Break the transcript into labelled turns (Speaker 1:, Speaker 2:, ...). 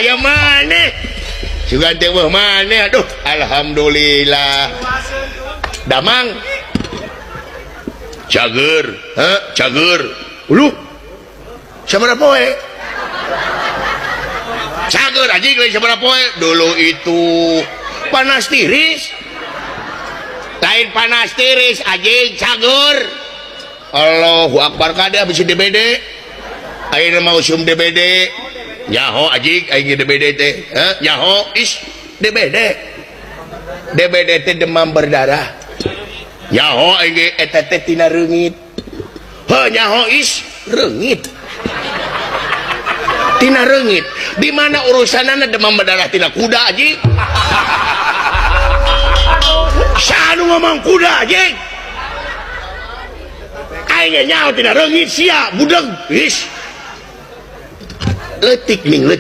Speaker 1: Aya maneh sugan teh weuh maneh. Aduh, alhamdulillah. Damang cager, heh, cager. Uluh, sabaraha poe cager anjing? Lain sabaraha poe. Dulu itu panas tiris. Lain panas tiris anjing, cager. Allahu Akbar. Kade habis DBD. Ayeuna mau usum DBD. Nyaho anjing aing DBD teh? Heh, nyaho? Is DBD. DBD teh demam berdarah. Nyaho aing ge eta teh tina reungit. Heuh, nyaho? Is reungit. Tina reungit. Di mana urusanana demam berdarah tina kuda anjing? Saha nu ngomong kuda anjing? Aing ge nyaho tina reungit sia budeg. Is leutik ning leutik.